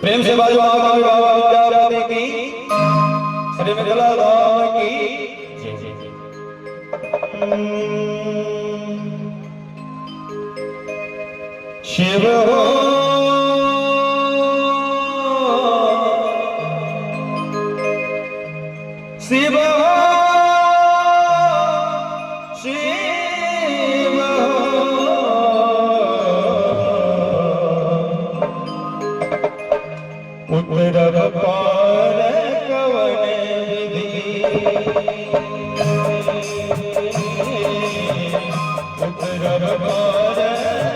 प्रेम से बाजो महाकवि बाबा विद्यापति की, श्री मिथिला धाम की। शिव हो शिव हो शिव हो, उतरब पार कवन विधि, उतरब पार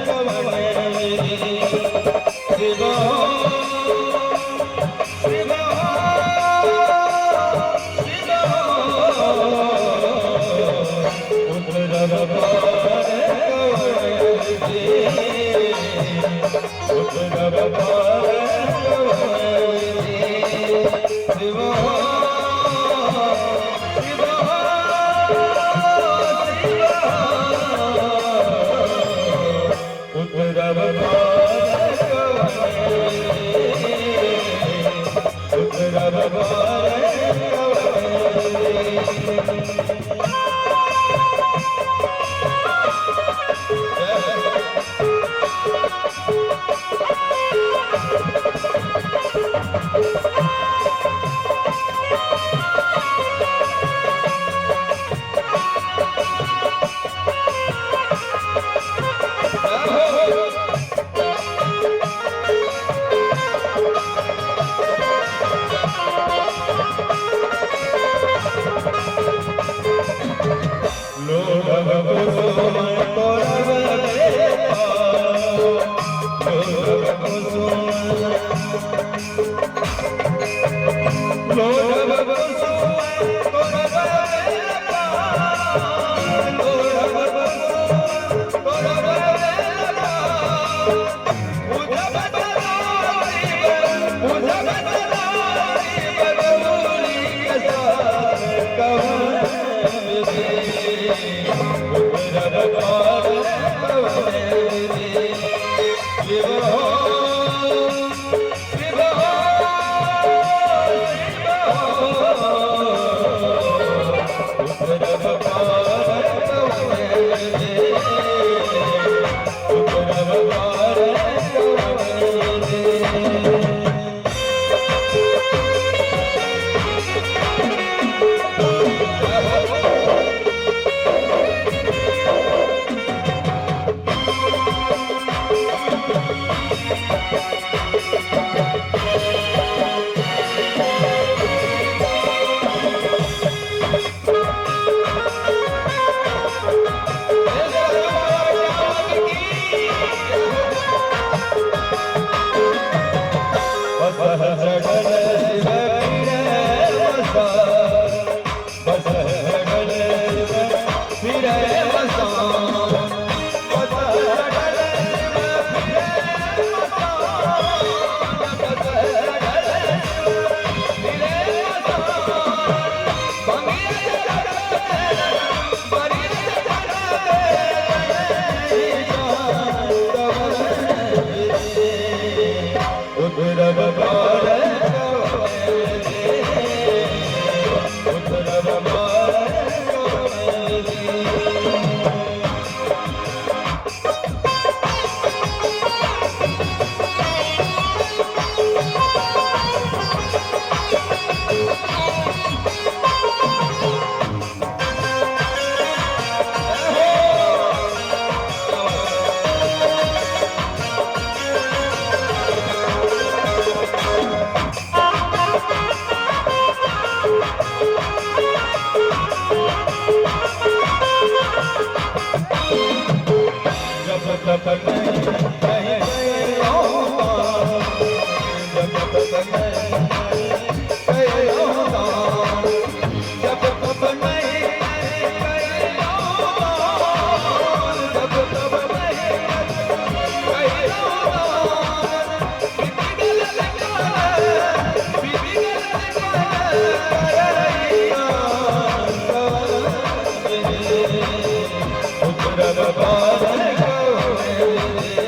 कवन विधि। शिव हो शिव हो शिव हो, उतरब पार कवन विधि, उतरब पार कवन विधि। शिव हो शिव हो शिव हो, उतरब पार कवन विधि, उतरब पार कवन विधि। लोढ़ब कुसुम तोड़ब लोढ़ब कुसुम, लोढ़ब कुसुम तोड़ब, लोढ़ब कुसुम तोड़ब। पूजब सदाशिव, पूजब सदाशिव गौरी के साथ कवन विधि, उतरब पार कवन विधि। शिव हो शिव हो शिव हो, उतरब पार कवन विधि, उतरब पार कवन विधि। बसह चढ़ल शिव फिरे मसान, बसह चढ़ल शिव फिरे मसान, बसह चढ़ल शिव फिरे मसान, बसह चढ़ल शिव फिरे मसान। बंगिया चढ़ल बरिया चढ़ल कवन विधि, उतरब पार कवन विधि, उतरब पार कवन विधि। जप तप नहीं कइलो दान, जप तप नहीं कइलो दान, जप तप नहीं कइलो दान, जप तप नहीं कइलो दान। बीबी गलत कर, बीबी गलत कर उतरब पार कवन विधि,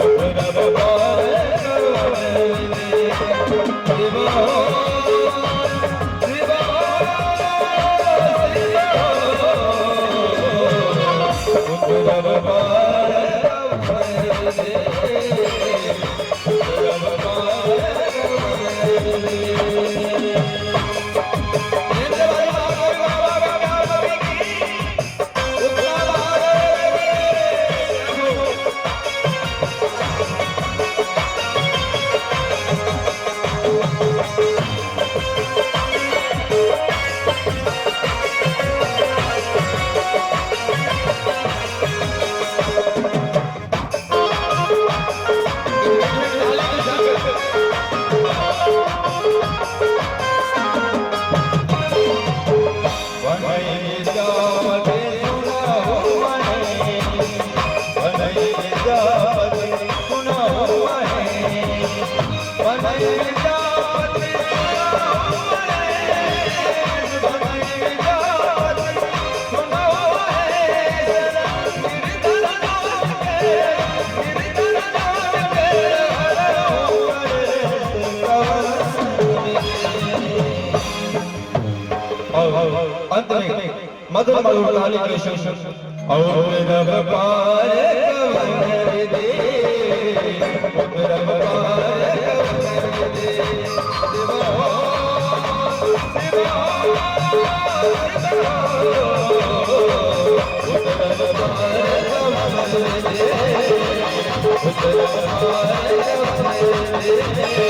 उतरब पार कवन। भनहि विद्यापति सुनहु महेश, भनहि विद्यापति सुनहु महेश, गिरधर दोष के, गिरधर दोष के हरहु कलेश कवन विधि। और अंत में मधुर मधुर ताली के संग, और रब पार कवन विधि, उतरब पार कवन विधि, शिव हो, शिव हो, शिव हो, उतरब पार कवन विधि, उतरब पार कवन विधि,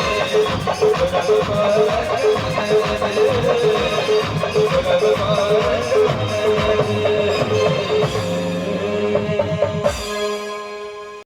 उतरब पार कवन विधि, उतरब पार कवन विधि।